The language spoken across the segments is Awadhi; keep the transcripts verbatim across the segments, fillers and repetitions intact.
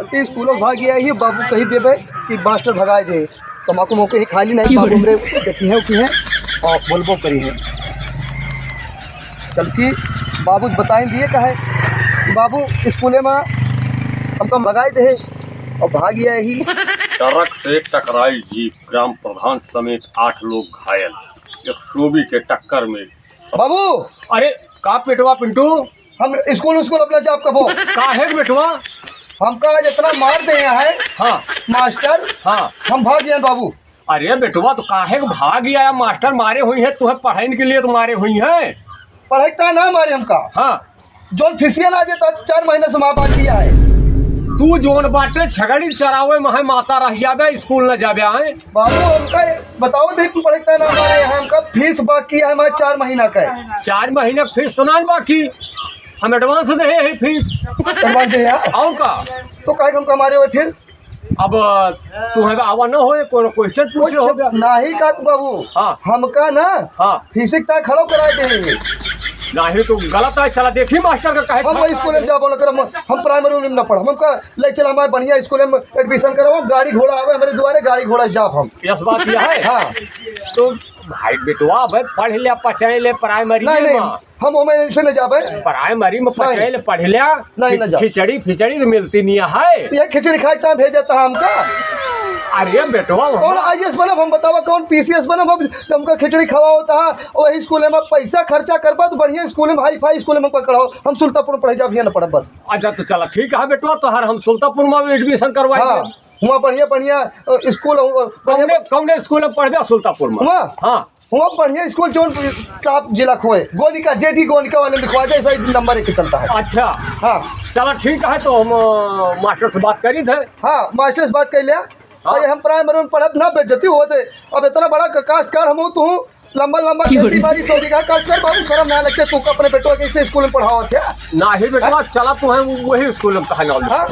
कि स्कूल में भाग गया ही, बाबू कही देबे कि मास्टर भगाए दे, तो माको मौके ही खाली नहीं, बाबू हमरे देखी है, की है और बोलबो करी है। चल की बाबू बताए दिए का है कि बाबू स्कूले में हमका भगाए दे और भाग गया ही। ट्रक से टकराई जीप, ग्राम प्रधान समेत आठ लोग घायल, एक सोबी के टक्कर में। बाबू! अरे, का पेटवा पिंटू? हम स्कूल, स्कूल अपना जाब कबो। काहे के बेटवा? हमका आज इतना मार दे है हाँ। मास्टर, हाँ। हम भाग गए बाबू। अरे बेटवा, तो काहे के भाग गया? मास्टर मारे हुई है, तुहे पढ़ाइन के लिए तो मारे हुई है। पढ़ाई का ना मारे हमका। हाँ। जौन फीसिया ना देता, चार महीने से माँ बाकी है। तू जौन बाटे छगड़ी चरावे में है, माता रह जाबे, स्कूल न जाबे आए। बाबू, हमका बताओ थे, पढ़े का ना मारे हैं, हमका फीस बाकी है हमारे चार महीना का। चार महीना का फीस तो ना बाकी, हम एडवांस दे है फीस। एडवांस दे है? और का? तो काहे हमका मारे हुए फिर? अब तू है आवा न होए, कोनो क्वेश्चन पूछे हो गया? नाही का बाबू, हाँ। हमका ना हाँ। फीस का खड़ो करा दे। नाही तो गलत है, चला देखी मास्टर का कहे हम था। वही स्कूल में जाबो न करब, हम, हम प्राइमरी में ना पढ़ब, हमका ले चल हमारे बढ़िया स्कूल में एडमिशन करवाओ, गाड़ी घोड़ा आवे हमारे दुआरे, गाड़ी घोड़ा जाब हम। यस बात यह है। हाँ। तो भाई बेटवा, अब पढ़ ले, पचाए ले प्राइमरी नहीं, नहीं, में। हम ओमे ऐसे नहीं जाबे। प्राइमरी में नहीं। पचाए ले पढ़ ले। नहीं, खि-, नहीं जाब। खिचड़ी, खिचड़ी तो मिलती नहीं है। ये खिचड़ी खाए ता भेजा था हमका। अरे बेटवा, कौन हम आईएएस बनब हम बतावा, कौन पीसीएस बनब हम, हमका खिचड़ी खवाओ था, वही स्कूल में पैसा खर्चा करबा तो बढ़िया स्कूल में, हाई फाई स्कूल में हमका कराओ, हम सुल्तापुर में पढ़े जाब, यहाँ न पढ़ब बस। अच्छा, तो चला, ठीक है बेटवा, तोहर हम सुल्तापुर में एडमिशन करवाएंगे। हाँ, हुआँ बढ़िया, बढ़िया, अ, स्कूल हो, बढ़िया। कौने, कौने स्कूल में पढ़बे सुल्तापुर में? हुआँ? हाँ। हुआँ बढ़िया स्कूल जौन टॉप जिला खोए, गोनिका, जेडी गोनिका वाले लिखवा दे, सही नंबर एक चलता है। अच्छा। हाँ। चला, ठीक है, तो हम, अ, मास्टर से बात करी थे। हाँ, मास्टर से बात कर लिया। हाँ। भाई, हम प्राइमरी में पढ़ब ना, बेइज्जती होत है। अब इतना बड़ा क-, काश्तकार हम हूँ, तू हूँ, लंबा लंबा की खेती बोली? बाड़ी, सौ बीघा काश्तकार, बाबू, शर्म ना लगते तू अपने बेटवा के इसे स्कूल में पढ़ावत है? नाही बेटवा, हाँ? चला तू है वही स्कूल में कहा ना। हाँ?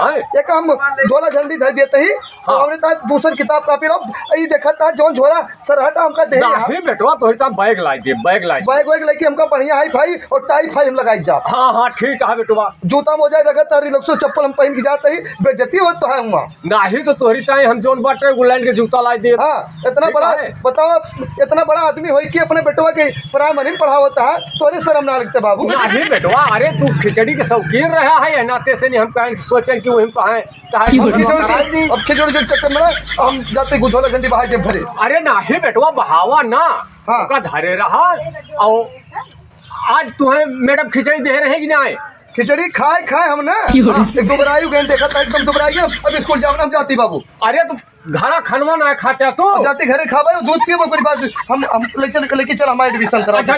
हाँ? एक हम झोला झंडी धर देते ही, हाँ। और हमरे ताज दूसर किताब कापी रहो, ई देखत था जौन झोला सरहटा हमका दे नाही यहाँ। बेटवा, तोहरी ताज बैग लाई दे, बैग लाई दे। बैग वैग लेके हमका बढ़िया हाई फाई और टाई फाई हम लगाई जा। हाँ, हाँ, ठीक है बेटवा। जूता मोजा देखत था, रिलैक्सो चप्पल हम पहन के जाते ही, बेइज्जती होत तो है हुआँ। नाही तो तोहरी ताई हम जौन बाटे गुलैंड के जूता लाई देब। हाँ, इतना ठीक बड़ा, है। बताओ, इतना बड़ा आदमी होई कि अपने बेटवा के प्राइमरी में पढ़ावत है, तोहरे शर्म ना लगते बाबू? नाही बेटवा, अरे तू खिचड़ी के शौकीन रहा है, यह नाते से नहीं हम कहें, सोचें कि वही कहें, कहें की हम बोली? खिचड़ी कराई दी। अब खिचड़ी के चक्कर में ना, हम जाते गुझोला घंटी बहाई देब घरे। अरे नाही बेटवा, बहावा ना, हाँ। ओका धरे रहा, और आज तुम्हें मैडम खिचड़ी दे रहे कि नहीं? खिचड़ी खाए खाए हम ना। की हो रही? एक दुबराई गए, देखा था एकदम दुबराई है। अब स्कूल जाओ ना, हम जाती बाबू। अरे तो घरा खनवा ना खाते तू? अब जाती घरे खाबे, दूध पीबे, ओकरी बाद हम, हम ले चल, लेके चल हमारे एडमिशन करा दे। अच्छा।